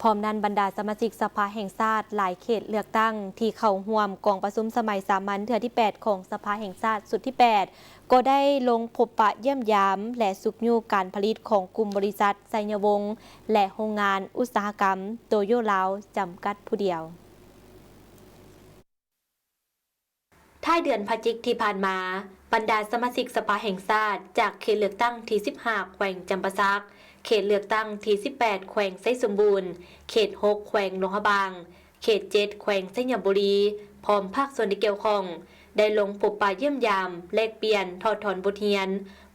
ພ້ອມນັ້ນ, ບັນດາສະມາຊິກສະພາແຫ່ງຊາດຫຼາຍເຂດເລືອກຕັ້ງທີ່ເຂົ້າຮ່ວມກອງປະຊຸມສະໄໝສາມັນເທື່ອທີແປດຂອງສະພາແຫ່ງຊາດຊຸດທີແປດ ກໍໄດ້ລົງພົບປະຢ້ຽມຢາມ ແລະ ຊຸກຍູ້ການຜະລິດຂອງກຸ່ມບໍລິສັດໄຊຍະວົງ ແລະ ໂຮງງານອຸດສາຫະກຳໂຕໂຢລາວຈຳກັດຜູ້ດຽວ. ທ້າຍເດືອນພະຈິກທີ່ຜ່ານມາ, ບັນດາສະມາຊິກສະພາແຫ່ງຊາດຈາກເຂດເລືອກຕັ້ງທີສິບຫ້າ ແຂວງຈຳປາສັກ, ເຂດເລືອກຕັ້ງທີສິບແປດ ແຂວງໄຊສົມບູນ, ເຂດຫົກ ແຂວງຫຼວງພະບາງ, ເຂດເຈັດ ແຂວງໄຊຍະບູລີ ພ້ອມພາກສ່ວນທີ່ກ່ຽວຂ້ອງ ໄດ້ລົງພົບປະຢ້ຽມຢາມ, ແລກປ່ຽນ, ຖອດຖອນບົດຮຽນ,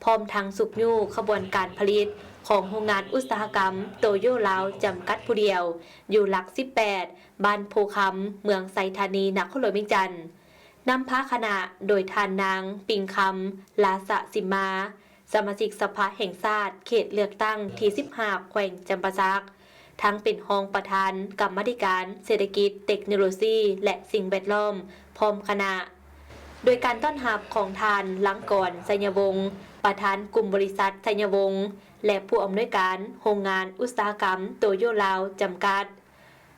ພ້ອມທັງຊຸກຍູ້ຂະບວນການຜະລິດຂອງໂຮງງານອຸດສາຫະກຳໂຕໂຢລາວຈຳກັດຜູ້ດຽວ ຢູ່ຫຼັກສິບແປດ ບ້ານໂພຄຳ, ເມືອງໄຊທານີ, ນະຄອນຫຼວງວຽງຈັນ. ນຳພາຄະນະໂດຍທ່ານນາງ ປິງຄຳ ລາສະສິມມາ, ສະມາຊິກສະພາແຫ່ງຊາດເຂດເລືອກຕັ້ງທີສິບຫ້າ ແຂວງຈຳປາສັກ, ທັງເປັນຮອງປະທານກຳມາທິການເສດຖະກິດ, ເຕັກໂນໂລຊີ ແລະ ສິ່ງແວດລ້ອມ ພ້ອມຄະນະ, ໂດຍການຕ້ອນຮັບຂອງທ່ານ ລັງກອນ ໄຊຍະວົງ, ປະທານກຸ່ມບໍລິສັດໄຊຍະວົງ ແລະ ຜູ້ອຳນວຍການໂຮງງານອຸດສາຫະກຳໂຕໂຢລາວຈຳກັດ.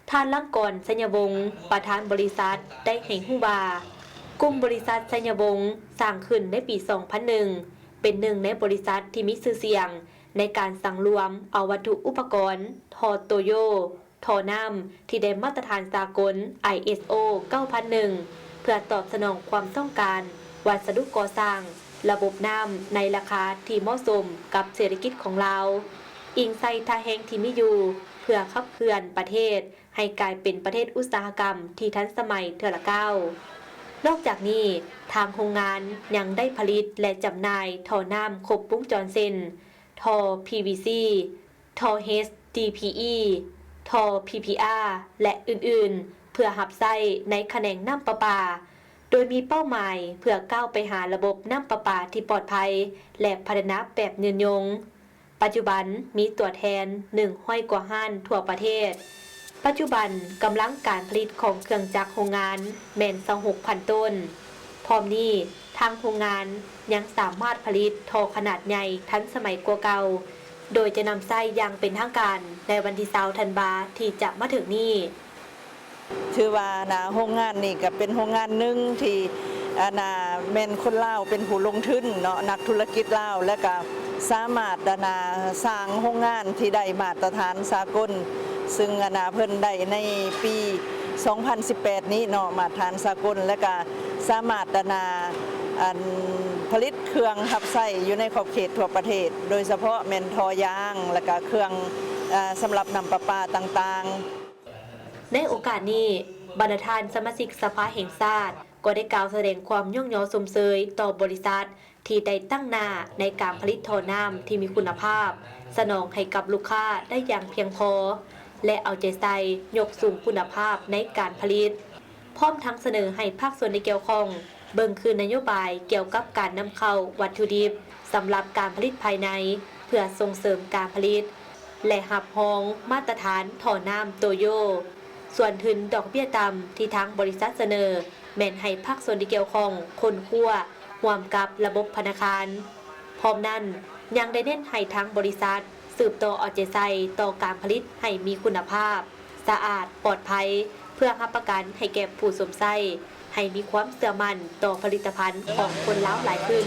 ທ່ານ ລັງກອນ ໄຊຍະວົງ, ປະທານບໍລິສັດ ໄດ້ໃຫ້ຮູ້ວ່າ ກຸ່ມບໍລິສັດໄຊຍະວົງສ້າງຂຶ້ນໃນປີສອງພັນໜຶ່ງ ເປັນໜຶ່ງໃນບໍລິສັດທີ່ມີຊື່ສຽງໃນການສັງລວມເອົາວັດຖຸອຸປະກອນ ທໍ່ໂຕໂຢ, ທໍ່ນ້ຳ ທີ່ໄດ້ມາດຕະຖານສາກົນ ໄອເອສໂອ ເກົ້າພັນໜຶ່ງ ເພື່ອຕອບສະໜອງຄວາມຕ້ອງການວັດສະດຸກໍ່ສ້າງ ລະບົບນ້ຳໃນລາຄາທີ່ເໝາະສົມກັບເສດຖະກິດຂອງລາວ, ອີງໃສ່ທ່າແຮງທີ່ມີຢູ່ ເພື່ອຂັບເຄື່ອນປະເທດໃຫ້ກາຍເປັນປະເທດອຸດສາຫະກຳທີ່ທັນສະໄໝເທື່ອລະກ້າວ. ນອກຈາກນີ້, ທາງໂຮງງານຍັງໄດ້ຜະລິດ ແລະ ຈຳໜ່າຍທໍ່ນ້ຳຄົບວົງຈອນເຊັ່ນ ທໍ່ ພີວີຊີ, ທໍ່ ເອັດດີພີອີ, ທໍ່ ພີພີອາ ແລະ ອື່ນໆ ເພື່ອຮັບໃຊ້ໃນຂະແໜງນ້ຳປະປາ, ໂດຍມີເປົ້າໝາຍເພື່ອກ້າວໄປຫາລະບົບນ້ຳປະປາທີ່ປອດໄພ ແລະ ພັດທະນາແບບຍືນຍົງ. ປັດຈຸບັນມີຕົວແທນໜຶ່ງຮ້ອຍກວ່າຮ້ານທົ່ວປະເທດ. ປັດຈຸບັນກຳລັງການຜະລິດຂອງເຄື່ອງຈັກໂຮງງານແມ່ນຊາວຫົກພັນໂຕນ. ພ້ອມນີ້, ທາງໂຮງງານຍັງສາມາດຜະລິດທໍ່ຂະໜາດໃຫຍ່ທັນສະໄໝກວ່າເກົ່າ, ໂດຍຈະນຳໃຊ້ຢ່າງເປັນທາງການໃນວັນທີຊາວທັນວາທີ່ຈະມາເຖິງນີ້. ຖືວ່ານະ ໂຮງງານນີ້ກໍເປັນໂຮງງານໜຶ່ງທີ່ ອັນນະ ແມ່ນຄົນລາວເປັນຜູ້ລົງທຶນເນາະ, ນັກທຸລະກິດລາວ ແລະກະສາມາດ ອັນນະ ສ້າງໂຮງງານທີ່ໄດ້ມາດຕະຖານສາກົນ, ຊຶ່ງ ອັນນະ ເພິ່ນໄດ້ໃນປີສອງພັນສິບແປດນີ້ເນາະ, ມາດຕະຖານສາກົນ ແລະກະສາມາດ ອັນນະ ອັນ ຜະລິດເຄື່ອງຮັບໃຊ້ຢູ່ໃນຂອບເຂດທົ່ວປະເທດ, ໂດຍສະເພາະແມ່ນທໍ່ຢາງ ແລະກະເຄື່ອງ ອາ ສຳລັບນ້ຳປະປາຕ່າງໆ. ໃນໂອກາດນີ້, ບັນດາທ່ານສະມາຊິກສະພາແຫ່ງຊາດກໍໄດ້ກ່າວສະແດງຄວາມຍ້ອງຍໍຊົມເຊີຍຕໍ່ບໍລິສັດທີ່ໄດ້ຕັ້ງໜ້າໃນການຜະລິດທໍ່ນ້ຳທີ່ມີຄຸນນະພາບ, ສະໜອງໃຫ້ກັບລູກຄ້າໄດ້ຢ່າງພຽງພໍ ແລະ ເອົາໃຈໃສ່ຍົກສູງຄຸນນະພາບໃນການຜະລິດ, ພ້ອມທັງສະເໜີໃຫ້ພາກສ່ວນທີ່ກ່ຽວຂ້ອງ ເບິ່ງຄືນນະໂຍບາຍກ່ຽວກັບການນຳເຂົ້າວັດຖຸດິບສຳລັບການຜະລິດພາຍໃນ ເພື່ອສົ່ງເສີມການຜະລິດ ແລະ ຮັບຮອງມາດຕະຖານທໍ່ນ້ຳໂຕໂຢ. ສ່ວນທຶນດອກເບ້ຍຕ່ຳທີ່ທາງບໍລິສັດສະເໜີ ແມ່ນໃຫ້ພາກສ່ວນທີ່ກ່ຽວຂ້ອງຄົ້ນຄວ້າຮ່ວມກັບລະບົບທະນາຄານ. ພ້ອມນັ້ນ, ຍັງໄດ້ເນັ້ນໃຫ້ທາງບໍລິສັດສືບຕໍ່ເອົາໃຈໃສ່ຕໍ່ການຜະລິດໃຫ້ມີຄຸນນະພາບ, ສະອາດ, ປອດໄພ ເພື່ອຮັບປະກັນໃຫ້ແກ່ຜູ້ຊົມໃຊ້ ໃຫ້ມີຄວາມເຊື່ອໝັ້ນຕໍ່ຜະລິດຕະພັນຂອງຄົນລາວຫຼາຍຂຶ້ນ.